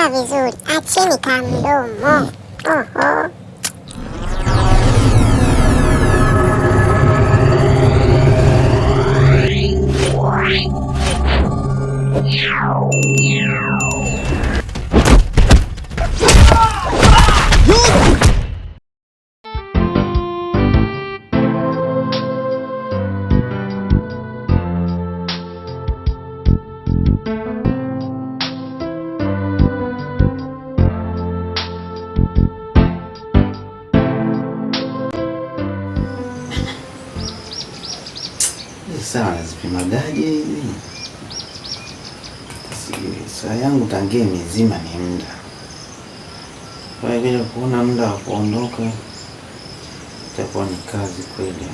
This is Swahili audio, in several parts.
Kaa vizuri, acheni kamdomo. Oho. Sawa, nazipimagaje hizi? Saa yangu tangia mizima ni muda. Kwa hiyo kuona muda wa kuondoka itakuwa ni kazi kweli.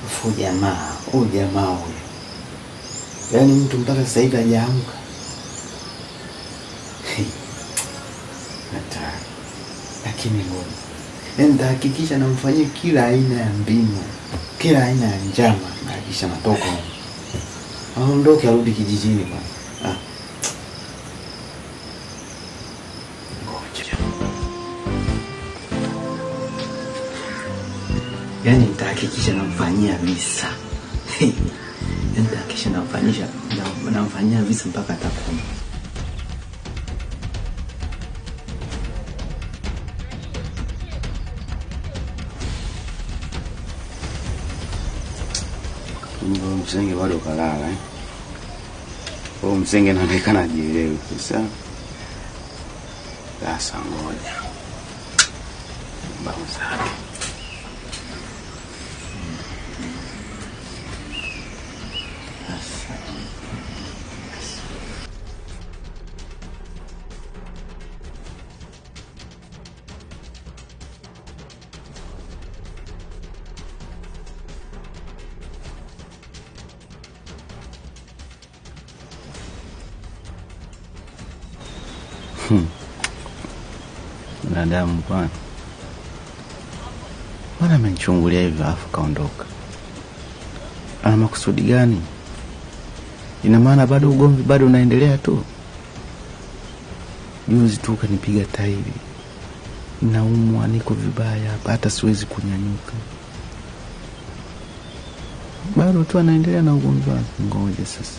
Ufu jamaa, huyu jamaa huyu. Yaani mtu mpaka sasa hivi hajaamka. Hatari. Lakini ngoja, yaani nitahakikisha namfanyia kila aina ya mbinu, kila aina ya njama, nahakikisha natoka huko. Aondoke arudi kijijini bwana. Ah. Ngoja. Yaani nitahakikisha namfanyia visa. Yaani nitahakikisha namfanyia visa mpaka atakoma. Msenge bado kalala eh? Huyo msenge anaonekana hajielewi. Sasa sasa ngoja. Mbavu zake. Sasa. Binadamu bwana. Mbona amenichungulia hivyo alafu kaondoka? Ana makusudi gani? Ina maana bado ugomvi bado unaendelea tu? Juzi tu kanipiga tairi. Naumwa, niko vibaya hapa, hata siwezi kunyanyuka. Bado tu anaendelea na ugomvi wake. Ngoja sasa.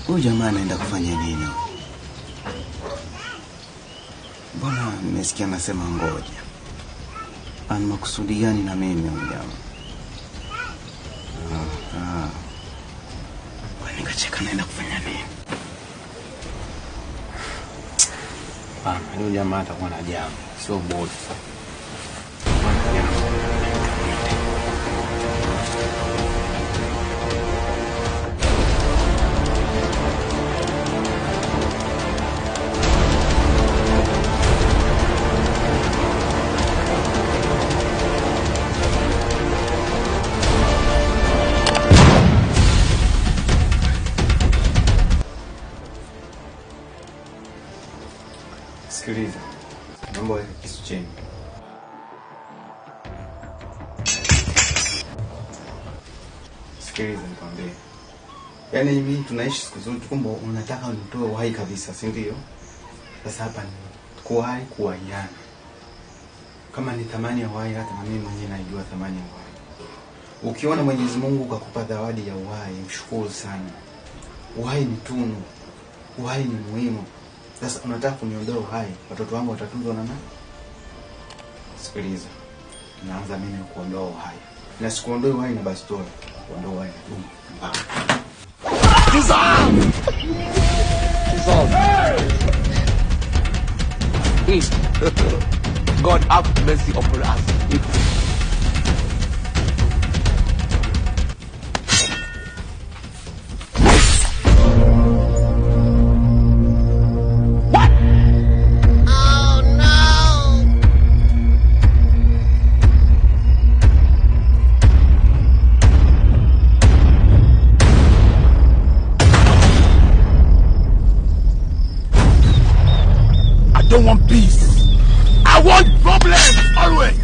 Huyu jamaa anaenda kufanya nini? Mbona nimesikia anasema ngoja? Ana makusudi gani na mimi huyu jamaa? Kwani kacheka anaenda kufanya nini? Hapana, huyu jamaa atakuwa na jambo, sio bosi. Sikiliza, naomba uweke kisu chini. Sikiliza nikwambie. Yaani mimi tunaishi siku zote, kumbe unataka unitoe uhai kabisa, si ndio? Sasa hapa ni kuhai kuwaiana. Kama ni thamani ya uhai, hata na mimi mwenyewe naijua thamani ya uhai. Ukiona Mwenyezi Mungu kakupa zawadi ya uhai, mshukuru sana. Uhai ni tunu, uhai ni muhimu. Sasa unataka kuniondoa uhai, watoto wangu watatunzwa na nani? Sikiliza, naanza mimi kuondoa uhai. Na sikuondoi uhai na bastola, kuondoa uhai na dumu. Dissolve. God have mercy upon us. What? Oh no! don't want peace. I want problems always.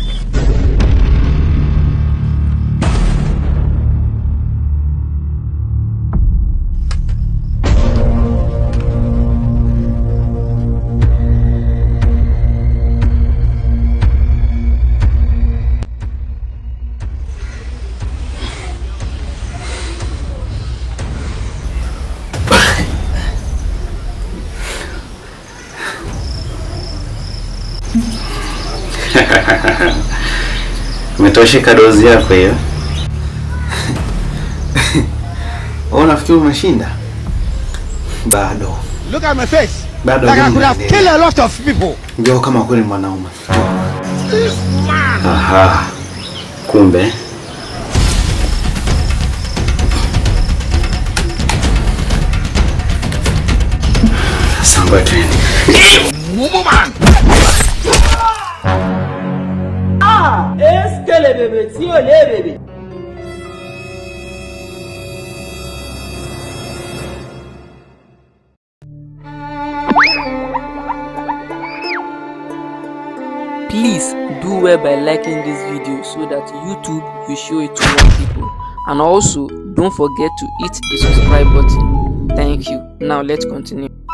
Umetosheka dozi yako hiyo? Wewe unafikiri umeshinda? Bado. Look at my face. Bado Like I mimi could have naendelea. killed a lot of people. Njoo kama kweli mwanaume. This man. Aha. Kumbe sasa ngoja twende. Woman. Eskele bebe tí ò lé bèbè. Please do well by liking this video so that YouTube will show it to more people. And also, don't forget to hit the subscribe button. Thank you. Now let's continue.